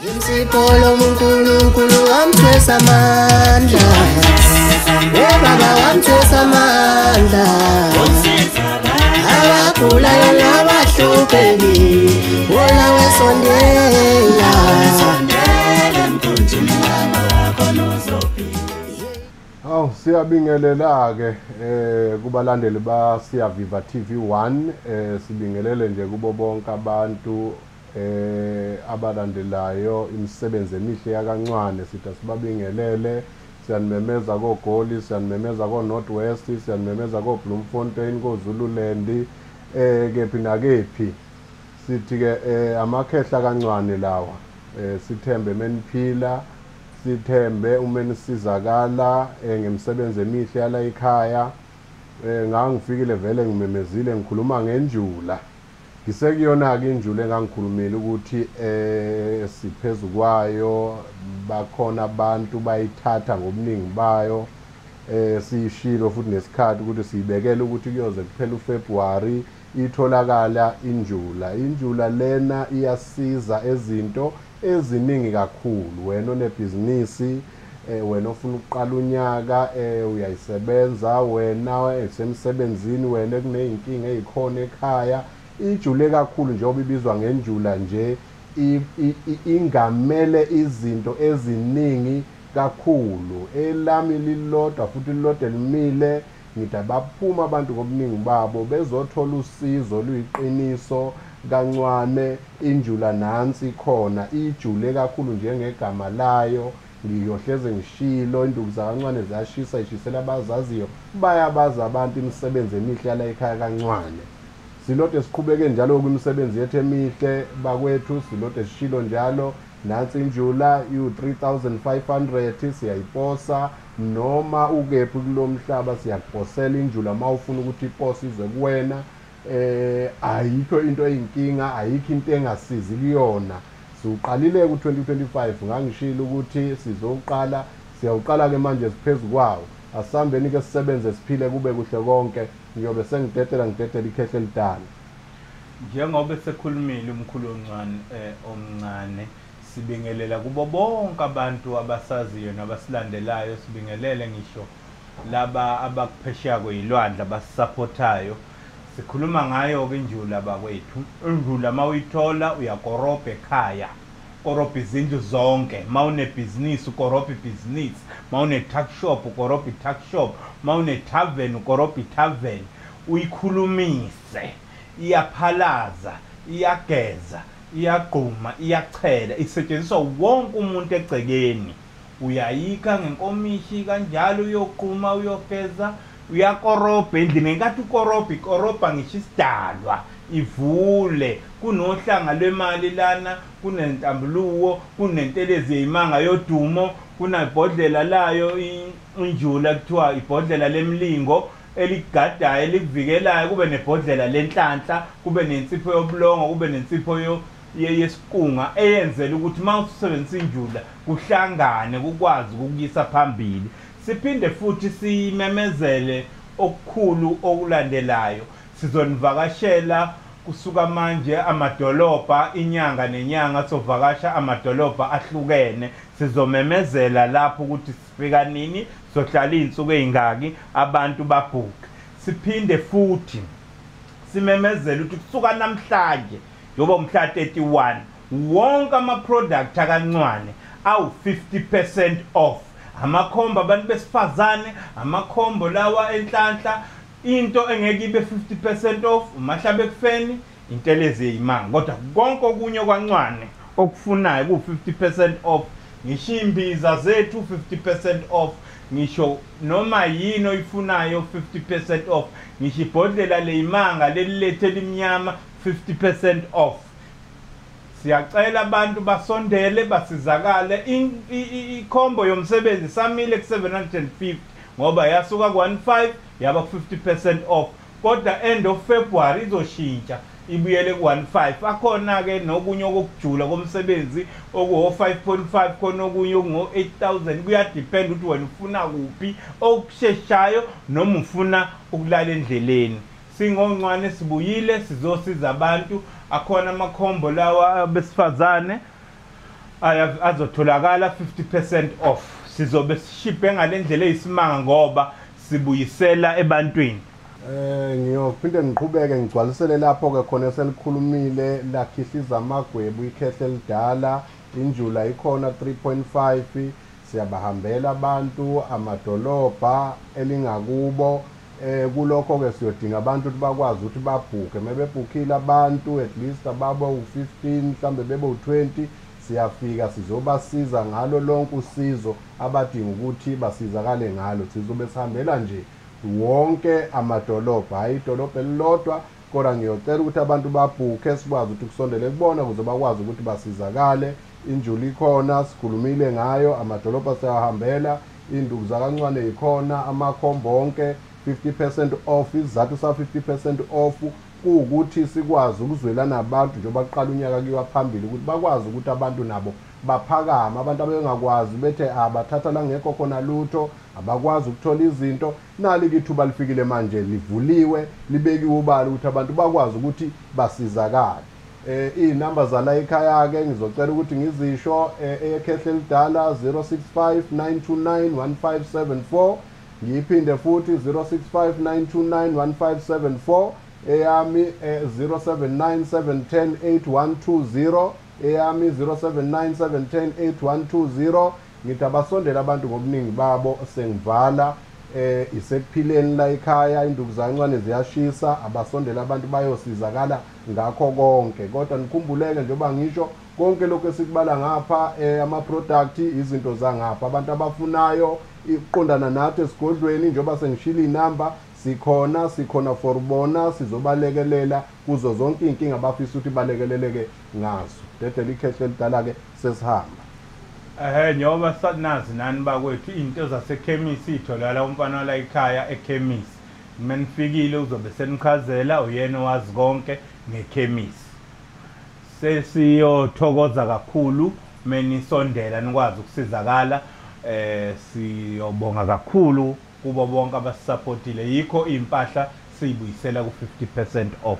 Imsipolo uNkulunkulu wamthwesa amandla. Baba wamthwesa amandla. Abagulayo nabahlupheki, wona wesondela. Aw, siyabingelela ke kubalandeli ba Siyaviva TV1, sibingelele nje kubo bonke abantu abalandelayo imisebenzi emihle yakaNcwane. Sithi sibabingelele, siyanimemeza koGoli, siyanimemeza ko North West, siyanimemeza ko Bloemfontein, ko Zululand, kephi nakephi. Sithi ke amakhehla kaNcwane lawa, sithembe meniphila, sithembe uma nisizakala ngemisebenzi emihle yala ekhaya. Ngangifikile vele ngimemezile ngikhuluma ngenjula. Ngisekuyona ke injula engangikhulumile ukuthi siphezulu kwayo, bakhona abantu bayithatha ngobuningi bayo. Siyishilo futhi nesikhathi ukuthi siyibekele ukuthi kuyoze kuphela uFebruary itholakala injula. Injula lena iyasiza ezinto eziningi kakhulu. Wena onebhizinisi, wena ofuna ukuqala unyaka, uyayisebenza, wena esemsebenzini, wena kuneyinkinga ezikhona ekhaya, ijule kakhulu njengoba ibizwa ngenjula nje, ingamele izinto eziningi kakhulu. Elami lilodwa futhi lilodwa elimile, ngithi abaphuma abantu ngobuningi babo bezothola usizo luyiqiniso kaNcwane. Injula nansi khona, ijule kakhulu njengegama layo. Ngiyohleze ngishilo, induku zakaNcwane ziyashisa, ishisela abazaziyo, bayabaza abantu imisebenzi emihle yala ekhaya kaNcwane. Silode siqhubeke njalo kwimisebenzi yethu emihle bakwethu, silode sishilo njalo. Nansi injula iyu-3500 siyayiposa, noma ukephi kulo mhlaba siyakuposela injula uma ufuna ukuthi iposa ize kuwena. Ayikho into eyinkinga, ayikho into engasizi kuyona. Siwuqalile ku-2025, ngangishilo ukuthi sizoqala, siyawuqala ke manje siphezu kwawo. Asihambeni ke sisebenze siphile kube kuhle konke. Ngiyobe sengidedela ngidedela ikhehle elidala. Njengoba sekhulumile umkhulu oncane omncane, sibingelela kubo bonke abantu abasaziyo nabasilandelayo, sibingelele ngisho laba abakuphesheya kweyilwandle abasisupportayo. Sikhuluma ngayo ke injula bakwethu. Injula mawuyithola uyakorobha ekhaya, korobha izindlu zonke. Mawunebhizinisi ukorobha ibhizinisi, mawune-tuck shop ukorobha i-tuck shop, mawune-tavern ukorobha i-tavern. Uyikhulumise, iyaphalaza, iyageza, iyagquma, iyachela, isetshenziswa wonke umuntu egcekeni. Uyayikha ngenkomishi kanjalo, uyogquma, uyogeza, uyakorobha endlini. Ngenkathi ukorobha, ikorobha ngisho isidalwa ivule. Kunohlanga lwemali lana, kunentambuluko, kunentelezi yeyimanga yodumo, kunebhodlela layo injula kuthiwa ibhodlela lemlingo eligadayo elikuvikelayo, kube nebhodlela lenhlanhla, kube nensipho yobulongo, kube nensipho yesiqunga eyenzela ukuthi uma usebenzisa injula kuhlangane kukwazi ukukuyisa phambili. Siphinde futhi simemezele okukhulu okulandelayo. Sizonivakashela kusuka manje amadolobha, inyanga nenyanga sovakasha amadolobha ahlukene. Sizomemezela lapho ukuthi sifika nini, sohlala izinsuku ezingaki, abantu babhuke. Siphinde futhi simemezele ukuthi kusuka namhlanje njengoba umhla 31 wonke ama-product akaNcwane awu-50% off. Amakhombo abantu besifazane, amakhombo lawa enhlanhla, into engeke ibe 50% off umahlabe ekufeni, intelezi yeyimanga. Kodwa konke okunye kwaNcwane okufunayo ku-50% off. Ngisho imbiza zethu 50% off, ngisho noma yini oyifunayo 50% off, ngisho ibhodlela leyimanga lelilethe elimnyama 50% off. Siyacela abantu basondele basizakale. Ikhombo yomsebenzi samile ku-750 ngoba yasuka ku-15 yaba ku-50% off, kodwa end of February izoshintsha ibuyele ku-15. Akhona-ke nokunye okokujula komsebenzi okuwo-5.5, khona okunye okungo-8000. Kuyadepend ukuthi wena ufuna kuphi okusheshayo noma ufuna ukulala endleleni. Singoncwane sibuyile sizosiza abantu. Akhona amakhombo lawa besifazane Azotholakala 50% off. Sizobe sishiphe ngalendlela eyisimanga ngoba sibuyisela ebantwini. Ngiyophinde ngiqhubeke ngigcwalisele lapho ke khona eselikhulumile lakhihliza amagwebu ikhehle elidala injula ikhona 3.5. Siyabahambela abantu amadolobha elingakubo. Kulokho ke siyodinga abantu ukuthi bakwazi ukuthi babhuke. Mebebhukhile abantu at least ababa u15 mhlambe bebe u20, siyafika sizobasiza ngalo lonke usizo abadinga ukuthi basizakale ngalo. Sizobe sihambela nje wonke amadolobha, hayi idolobha elilodwa, kodwa ngiyocela ukuthi abantu babhukhe sikwazi ukuthi kusondele kubona ukuze bakwazi ukuthi basizakale. Injula ikhona, sikhulumile ngayo, amadolobha siyahambela, induku zakancwane ikhona, amakhombo onke 50% off. Isizathu sa 50% off kuwukuthi sikwazi ukuzwelana nabantu njengoba kuqala unyaka kuyiwa phambili, ukuthi bakwazi ukuthi abantu nabo baphakame. Abantu abengakwazi bethe abathatha la ngekho khona lutho, abakwazi ukuthola izinto, nali ithuba lifikile manje, livuliwe, libekiwe ubala ukuthi abantu bakwazi ukuthi basizakale. Iy'namba zala ekhaya-ke ngizocela ukuthi ngizisho. Eyekhehle elidala 065 929 1574, ngiyiphinde futhi 065 929 1574. Eyami 079 710 8120, eyami 079 710 8120. Ngithi abasondele abantu ngobuningi babo. Sengivala, isekuphileni la ekhaya, induku zancane ziyashisa, abasondele abantu bayosizakala ngakho konke. Kodwa nikhumbuleke njengoba ngisho konke lokhu esikubala ngapha, ama-product, izinto zangapha, abantu abafunayo iqondana nathi esigodlweni, njengoba sengishilo iy'namba, sikhona, sikhona for bona, sizobalekelela kuzo zonke iy'nkinga abafisa ukuthi balekeleleke ngazo. Dedela ikhehle elidala-ke, sesihamba. Njengoba nazi nani bakwethu, into zasekhemisi itholakala umfana wala ekhaya ekhemisi. Uma nifikile uzobe senichazela, uyena owazi konke ngekhemisi. Sesiyothokoza kakhulu menisondela nikwazi ukusizakala. Siyobonga kakhulu kubo bonke abasupportile, yikho impahla siyibuyisela ku 50% off.